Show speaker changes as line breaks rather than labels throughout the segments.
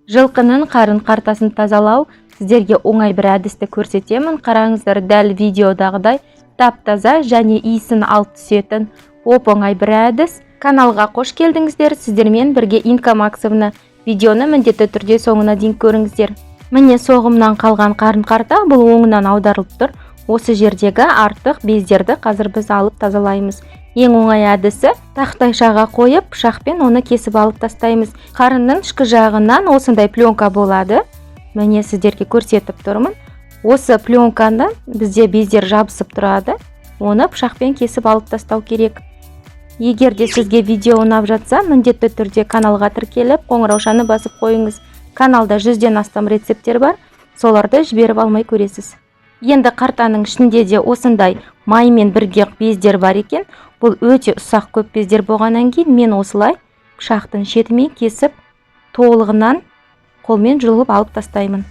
Жылқының қарын қартасын тазалау сіздерге оңай бір әдісті көрсетемін. Қараңыздар, дәл видеодағыдай тап-таза және иісін алып түсетін оп-оңай бір әдіс. Каналға қош келдіңіздер. Сіздермен бірге Инка Максовна. Видеоны міндетті түрде соңына дейін көріңіздер. Міне, соғымнан қалған қарын қарта, бұл оңынан аударылып тұр. Осы жердегі артық бездерді қазір біз алып тазалаймыз. Ең оңай әдісі тақтайшаға қойып, пышақпен оны кесіп алып тастаймыз. Қарынның ішкі жағынан осындай пленка болады. Міне, сіздерге көрсетіп тұрмын. Осы пленканы бізде бездер жабысып тұрады. Оны пышақпен кесіп алып тастау керек. Егер де сізге видео ұнап жатса, міндетті түрде каналға тіркеліп, қоңыраушаны басып қойыңыз. Каналда 100-ден астам рецепттер бар. Соларды жіберіп алмай көресіз. Енді қартаның ішінде де осындай маймен бірге бездер бар екен. Бұл өте ұсақ көп бездер болғаннан кейін мен осылай пышақтың шетімен кесіп, толығынан қолмен жұлып алып тастаймын.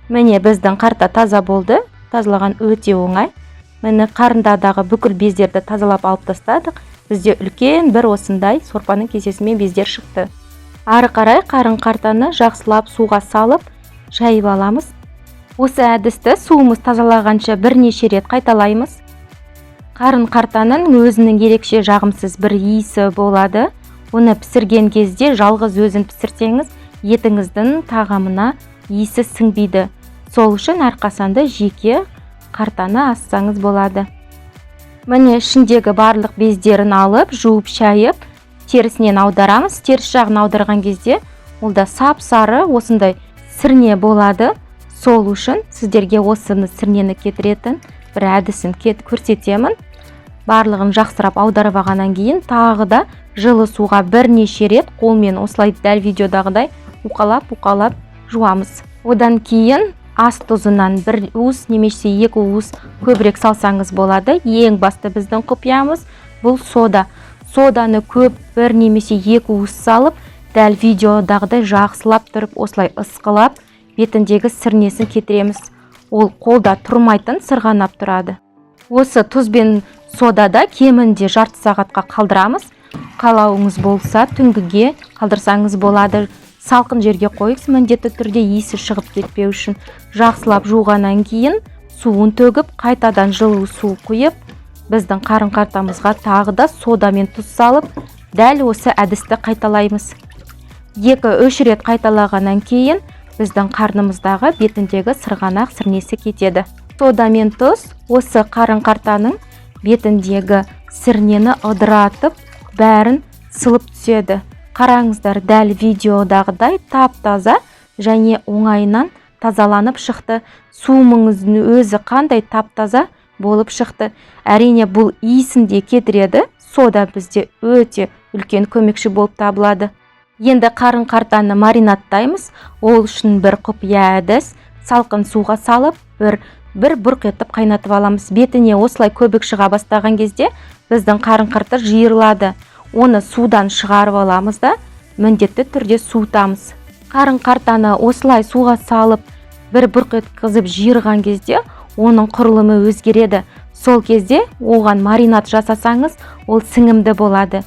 Міне, біздің қарта таза болды. Тазалаған өте оңай. Міне, қарындадағы бүкіл бездерді тазалап алып тастадық. Бізде үлкен бір осындай сорпаның кесесімен бездер шықты. Ары қарай қарын қартаны жақсылап суға салып шайып аламыз. Осы әдісті суымыз тазалағанша бірнеше рет қайталаймыз. Қарын қартаның өзінің ерекше жағымсыз бір иісі болады. Оны пісірген кезде жалғыз өзін пісірсеңіз, етіңіздің тағамына иісі сіңбейді. Сол үшін әрқашанда жеке қартаны ассаңыз болады. Міне, ішіндегі барлық бездерін алып, жуып, шайып, терісінен аударамыз. Теріс жағын аударған кезде ол да сап-сары осындай сірне болады. Сол үшін сіздерге осыны сірнені кетіретін бір әдісін көрсетемін. Барлығын жақсырап аударып алғаннан кейін тағы да жылы суға бірнеше рет қолмен осылай дәл видеодағыдай уқалап-уқалап жуамыз. Одан кейін ас тұзынан бір уыс немесе екі уыс көбірек салсаңыз болады. Ең басты біздің құпиямыз бұл сода. Соданы көп бір немесе екі уыс салып, дәл видеодағыдай жақсылап тұрып осылай ысқылап, бетіндегі сірнесін кетіреміз. Ол қолда тұрмайтын сырғанап тұрады. Осы тұз бен содада кемінде жарты сағатқа қалдырамыз. Қалауыңыз болса, түнгіге қалдырсаңыз болады. Салқын жерге қойыңыз, міндетті түрде иісі шығып кетпеу үшін. Жақсылап жуғаннан кейін суын төгіп, қайтадан жылы су құйып, біздің қарын қартамызға тағы да сода мен тұз салып, дәл осы әдісті қайталаймыз. 2-3 рет қайталағаннан кейін біздің қарнымыздағы бетіндегі сырғанақ сірнесі кетеді. Сода мен тұз осы қарын қартаның бетіндегі сірнені ыдыратып, бәрін сылып түседі. Қараңыздар, дәл видеодағыдай тап-таза және оңайынан тазаланып шықты. Суымыздың өзі қандай тап-таза болып шықты. Әрине, бұл иісін де кетіреді. Сода бізде өте үлкен көмекші болып табылады. Енді қарын қартаны маринадтаймыз. Ол үшін бір құпия әдіс. Салқын суға салып, бір бұрқ етіп қайнатып аламыз. Бетіне осылай көбік шыға бастаған кезде біздің қарын қарта жиырылады. Оны судан шығарып аламыз да, міндетті түрде суытамыз. Қарын қартаны осылай суға салып, бір бұрқ еткізіп жиырған кезде оның құрылымы өзгереді. Сол кезде оған маринад жасасаңыз, ол сіңімді болады.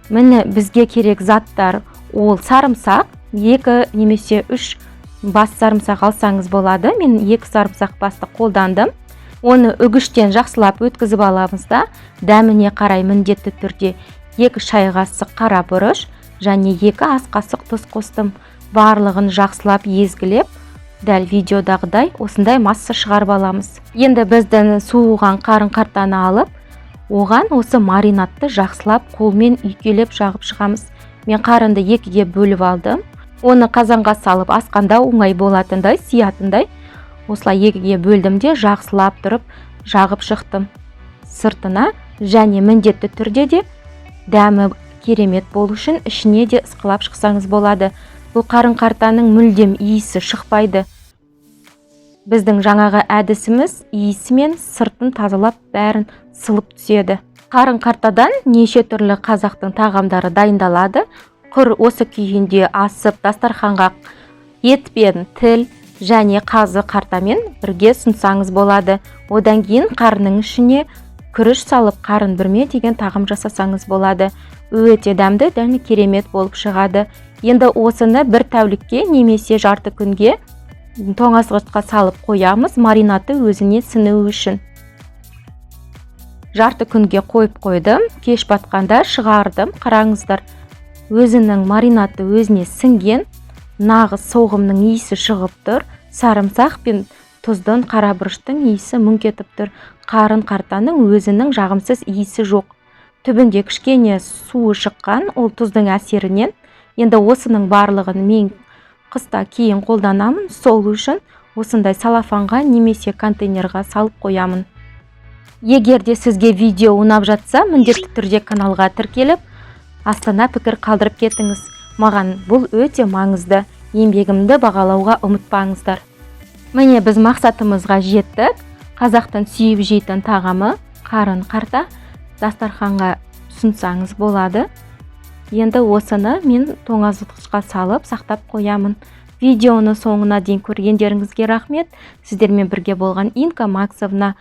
Міне, бізге керек заттар: ол сарымсақ, 2 немесе 3 бас сарымсақ алсаңыз болады. Мен 2 сарымсақ басты қолдандым. Оны үгіштен жақсылап өткізіп аламыз да, дәміне қарай міндетті түрде 2 шай қасық қара бұрыш және 2 ас қасық тұз қостым. Барлығын жақсылап езгілеп, дәл видеодағыдай осындай масса шығарып аламыз. Енді біздің суыған қарын қартаны алып, оған осы маринадты жақсылап қолмен үйкелеп жағып шығамыз. Мен қарынды 2-ге бөліп алдым. Оны қазанға салып асқанда оңай болатындай, сиятындай осылай 2-ге бөлдім де, жақсылап тұрып жағып шықтым сыртына, және міндетті түрде де дәмі керемет болу үшін ішіне де ысқылап шықсаңыз болады. Бұл қарын қартаның мүлдем иісі шықпайды. Біздің жаңағы әдісіміз иісі мен сыртын тазалап, бәрін сылып түседі. Қарын қартадан неше түрлі қазақтың тағамдары дайындалады. Құр осы күйінде асып, дастарханға ет пен тіл және қазы қартамен бірге ұсынсаңыз болады. Одан кейін қарынның ішіне күріш салып, қарын бүрме деген тағам жасасаңыз болады. Өте дәмді және керемет болып шығады. Енді осыны бір тәулікке немесе жарты күнге тоңазытқышқа салып қоямыз, маринады өзіне сіңуі үшін. Жарты күнге қойып қойдым. Кеш батқанда шығардым. Қараңыздар, өзінің маринады өзіне сіңген, нағыз соғымның иісі шығып тұр. Сарымсақ пен тұздың, қара бұрыштың иісі мүңк етіп тұр. Қарын қартаның өзінің жағымсыз иісі жоқ. Түбінде кішкене суы шыққан, ол тұздың әсерінен. Енді осының барлығын мен қыста кейін қолданамын. Сол үшін осындай салафанға немесе контейнерға салып қоямын. Егер де сізге видео ұнап жатса, міндетті түрде каналға тіркеліп, астына пікір қалдырып кетіңіз. Маған бұл өте маңызды. Еңбегімді бағалауға ұмытпаңыздар. Міне, біз мақсатымызға жеттік. Қазақтың сүйіп жейтін тағамы қарын қарта дастарханға ұсынсаңыз болады. Енді осыны мен тоңазытқышқа салып сақтап қоямын. Видеоны соңына дейін көргендеріңізге рахмет. Сіздермен бірге болған Инка Максовна.